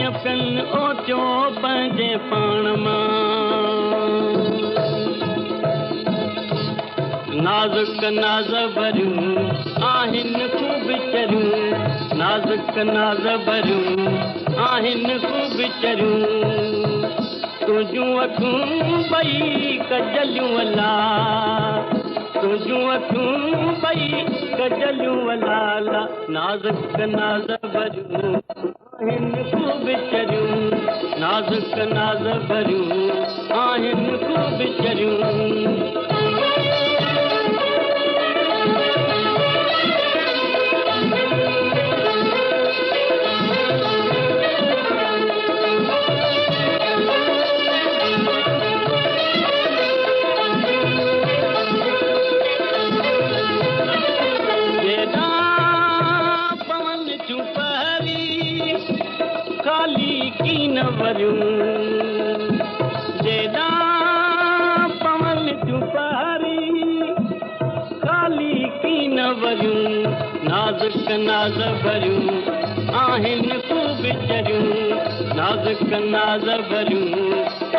Pen اوچو पंहिंजे पाण मां। नाज़ुक नाज़ भरियूं आहिनि ख़ूब चरियूं, नाज़ुक नाज़ भरियूं आहिनि ख़ूब चरियूं। तुंहिंजूं अखियूं ॿई कजलियूं अला, तुंहिंजूं अखियूं ॿई कजलियूं अला। नाज़ुक नाज़ भरियूं आहिनि ख़ूब चरियूं, नाज़ुक नाज़ भरियूं आहिनि ख़ूब चरियूं। जेॾा पवन चुपारी खाली कीन वरियूं, नाज़ुक नाज़ भरियूं आहिनि ख़ूब चरियूं, नाज़ुक नाज़ भरियूं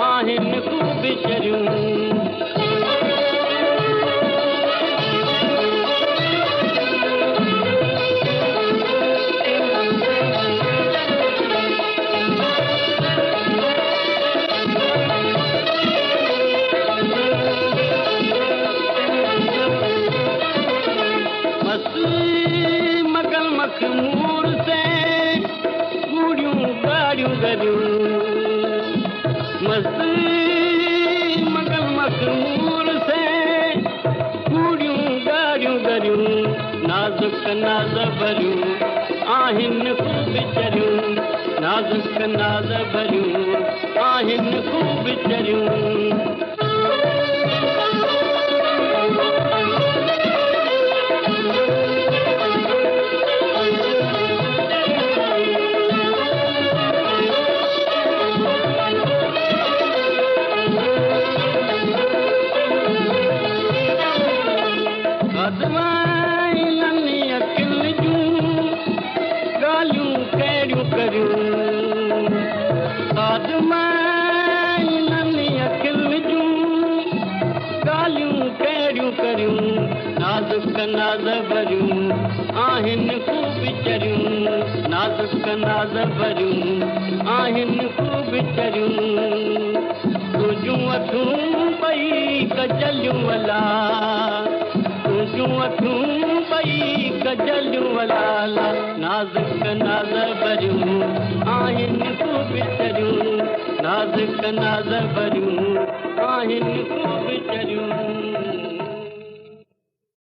आहिनि ख़ूब चरियूं। मखमूर से गूढ़ियूं ॻाढ़ियूं ॻरियूं, मस्त मगल मखमूर से गूढ़ियूं ॻाढ़ियूं ॻरियूं। नाज़ुक नाज़ भरियूं आहिनि ख़ूब चरियूं, नाज़ुक नाज़ भरियूं आहिनि ख़ूब चरियूं। नाज़ुक नाज़ भरियूं आहिनि ख़ूब चरियूं, नाज़ुक नाज़ भरियूं आहिनि ख़ूब चरियूं। तुंहिंजूं अखियूं ॿई कजलियूं अला, तुंहिंजूं अखियूं ॿई कजलियूं अला। नाज़ुक नाज़ भरियूं आहिनि ख़ूब चरियूं, नाज़ुक नाज़ भरियूं आहिनि ख़ूब चरियूं।